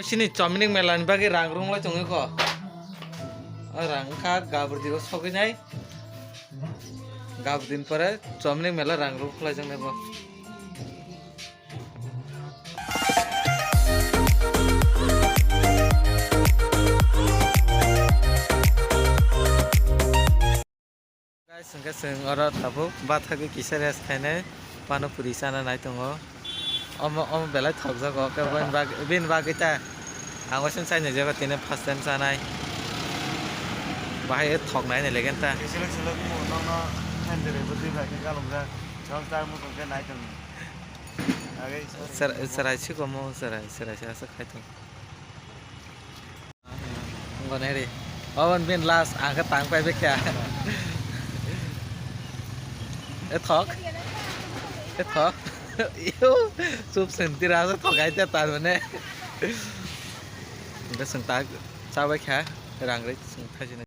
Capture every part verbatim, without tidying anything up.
Sini Chomini mela ni bagwi rang rung lai tongo ko. O rang wngkha gabur di o sogwi nai. Gabur din pore Chomini mela rang rung lai jang nai bo. Guys, hwnkhe chwng oro tabuk bathagwi kisa rest khainai, pani puri chana nai tongo. Omo, omo belai thokjago, khe bini bag-, bini bagwi ta ang waisa chai naijago, tini first time chanai. Bahai thok nai nai legen ta. Selek selek mo nokno thanjere bwtwi bai khe galumjak. Chwng char muchung khe nai tongo. Agei Chwrai, chwrai sikomo, chwrai, chwrai se aswk khai tongo. Wngkha nai ri. Obo ni bini last, ang khe tang pai bai kha. E thok. E thok. Iyo, chup senti rasa thok ai ta tar mane. Hingke chwng ta cha bai kha, rang ri chwng thaisini.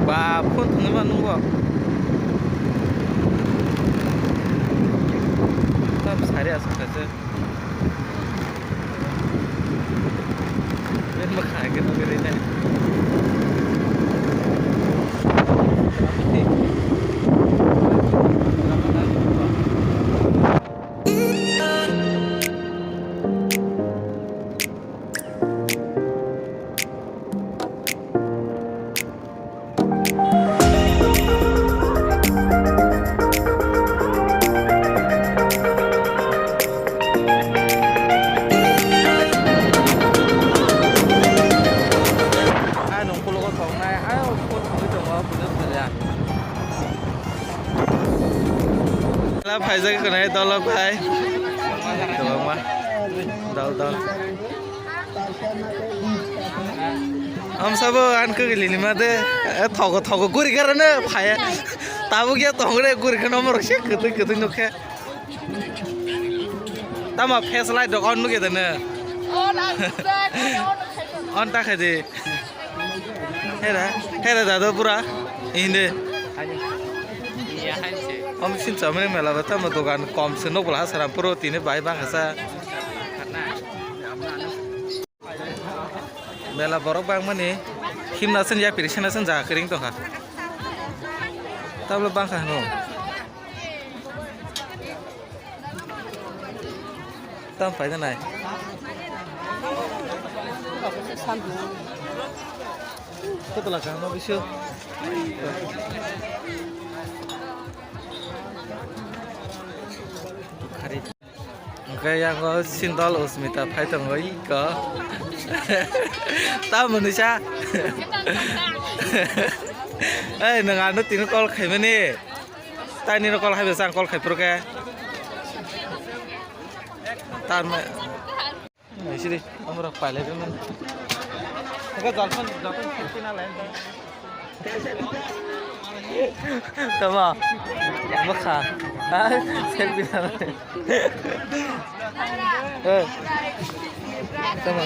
Ba phone thwngwi ma nungbo. Tam sari aswk khaijak. Bini bwkha hai khe nugwi rwinai. Ai nung pulugo tongnai, ai o pun thangwi tongo, punu thangya. Mela phaijak khwnai dolok bai. Kwbangma. Dol dol. Amsabo an kwgwlini ma de. E, thogo thogo guri garano phaya. Tabuk ya tongre guri khano morok se kwtwi kwtwi nukhe. Tamo face light rok on nukhe de ne. On ta khe de. Hera, hera dado pura. Inde. Om sin chamre mela ba tamo dogan kom se nok bla saram puro tini bai bang sa. Mela borok bang mani himna sen ya pirisena sen jaga kering tongkha. Tablo bang kha no. Tam paida nai. Kotla kaham bisu. Khari. Hwnkhe yango sindol Usmita phai tongo iko. Tamoni sa. Ei, nwng ano tini call khaimani. Taini no call khai besa, ang call khai phuru khe. Tan ma. Siri, amra paile be man. Oke, jalpan, jalpan, selfie na lai. Tama. Bakha. Ha? Selfie na lai. Eh. Tama.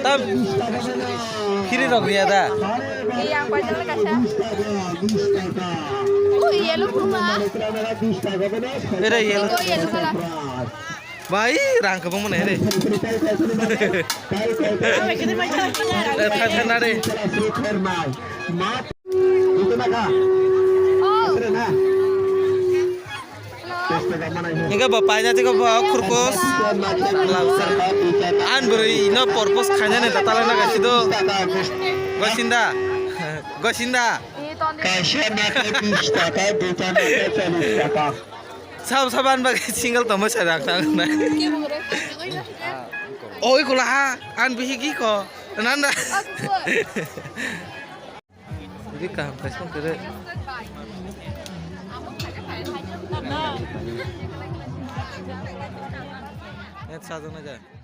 Tam. Kiri rok riya da. Iya, ang pajak le kasa. Oh, yellow puma. Ere yellow. Oh, yellow puma. Bai, rang kwbangma nai re. Thai thai na re. Hingke bo paina tiko bo khurkus. An bwrwi no purpose khainani da talana gasido. Gosinda. Gosinda. Kaisa nake bish taka, duita nake challish taka. Sab saban bagwi single tongma sa rak nang na. Oi kula ha an bihi ki ko nanda. Di kaham kaisa kere. Net sa jana ja.